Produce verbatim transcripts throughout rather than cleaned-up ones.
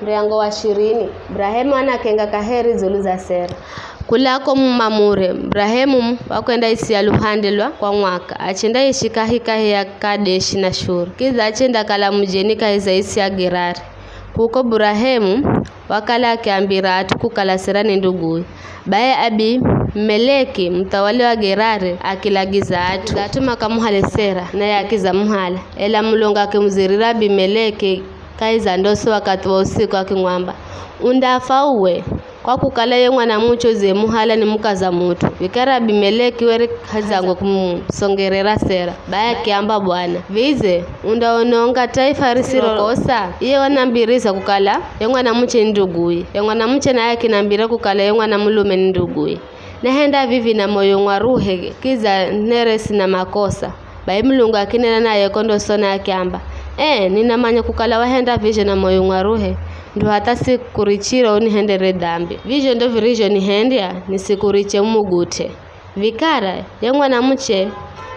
Muryango wa ishirini. Burahemu anakenga kaheri dzulu za Sera. Kula ko Mamure, Burahemu wakwenda isiya luhande lwa kwa mwaka, achendaishi kahikahi ya Kadeshi na Shuru. Kidza achendakala mujeni kahi za isi ya Gerari. Kuko Burahemu wakala akiambira at'u kukala Sera ni nduguye. Baye Abimeleki, muthawali wa Gerari, akilagiza at'u, at'u makamuhale Sera, naye akiza muhala. Ela Mulungu akimuzirira Abimeleki kahi za ndosi wakathi wa usiku, akimwamba, "Undafa uwe, kwa kukala ye mwanamuche udziyemuhala ni mukaza mut'u." Vikara Abimeleki were k'adzangwe kumusongerera Sera, baye akiamba, "Bwana, vidze undaononga taifa risirokosa? Iye wanambiriza kukala ye mwanamuche ni nduguye, ye mwanamuche naye akinambira kukala ye mwanamulume ni nduguye. Nahenda vivi na moyo ng'waruhe, kidza nere sina makosa." Bai Mulungu akinena naye ko ndosoni akiamba, "Ee, ninamanya kukala wahenda vizho na moyo ng'waruhe, ndo hatha sikurichiro unihendere dambi. Vizho ndo virizhonihendya nisikuriche umugut'e. Vikara, ye mwanamuche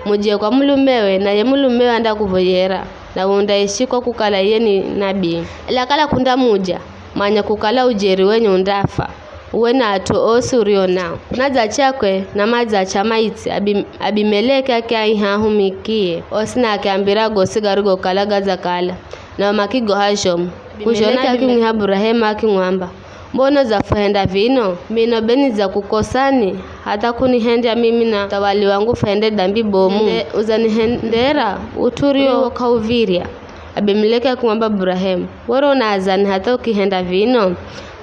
muje kwa mulumewe, na ye mulumewe andakuvoyera, na undaishi kwa kukala iye ni nabii. Ela kala k'undamuja, manya kukala ujeri wenye undafa, uwe na at'u osi urio nao." Kunadzachakwe na madzach'a maitsi, Abi-, Abimeleki akiaiha ahumikie osi na akiambira gosi garigokala gadzakala, nao makigoha zhomu. Kuzhona akimwiha Burahemu akimwamba, "Mbona udzafuhenda vino? Mino be nidzakukosani hatha kunihendya mimi na muthawali wangu fuhende dambi bomu? Nde-, udzanihendera ut'u uriwo k'auv̱irya." Abimeleki akimwamba Burahemu, "Were unaazani hatha ukihenda vino?"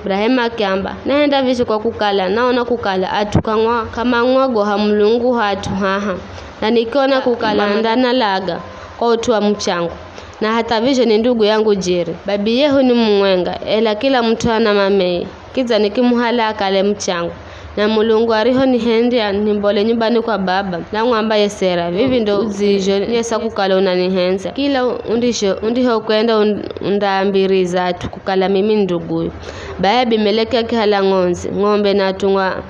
Burahemu akiamba, "Nahenda vizho kwa kukala naona kukala at'u k'ang'wa-, k'amang'wagoha Mulungu hat'u haha, na nikiona kukala ndanalaga kwa ut'u wa muchango, na hatha vizho ni ndugu yangu jeri. Babiyehu ni mumwenga, ela kila mut'u ana mameye. Kidza nikimuhala akale muchango. Na Mulungu arihonihendya nimbole nyumbani kwa baba, namwamba ye Sera, 'Vivi ndo udzizhonyesa kukala unanihendza. Kila undizho-, undihokwenda und-, undaambiriza at'u kukala mimi ni nduguyo.'" Bai Abimeleki akihala ng'ondzi, ng'ombe na at'ungwa,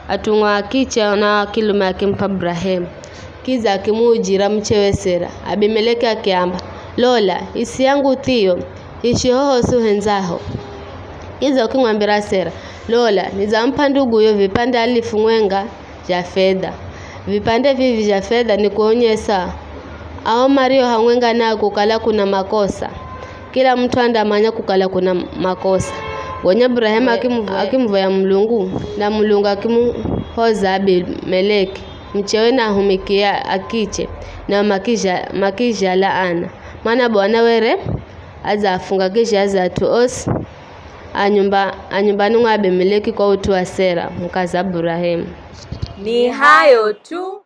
at'ungwa akiche na akilume akimup'a Burahemu. Kidza akimuujira muchewe Sera. Abimeleki akiamba, "Lola, isi yangu thiyo, ishi hohosi uhendzaho." Kidza ukimwambira Sera, "Lola, nidzamup'a nduguyo vipande alifu mwenga zha fedha. Vipande vivi zha fedha ni kuonyesa ao mario hamwenga nao kukala kuna makosa. Kila mut'u andamanya kukala kuna makosa." Gonya Burahemu akimuvo-, akimuvoya Mulungu, na Mulungu akimuhoza Abimeleki, muchewe na ahumikie akiche, nao makizha-, makizhala ana. Mana Bwana were adzaafunga kizhazi at'u osi a nyumba, a nyumbani mwa Abimeleki kwa ut'u wa Sera, mukaza Burahemu. Ni hayo tu.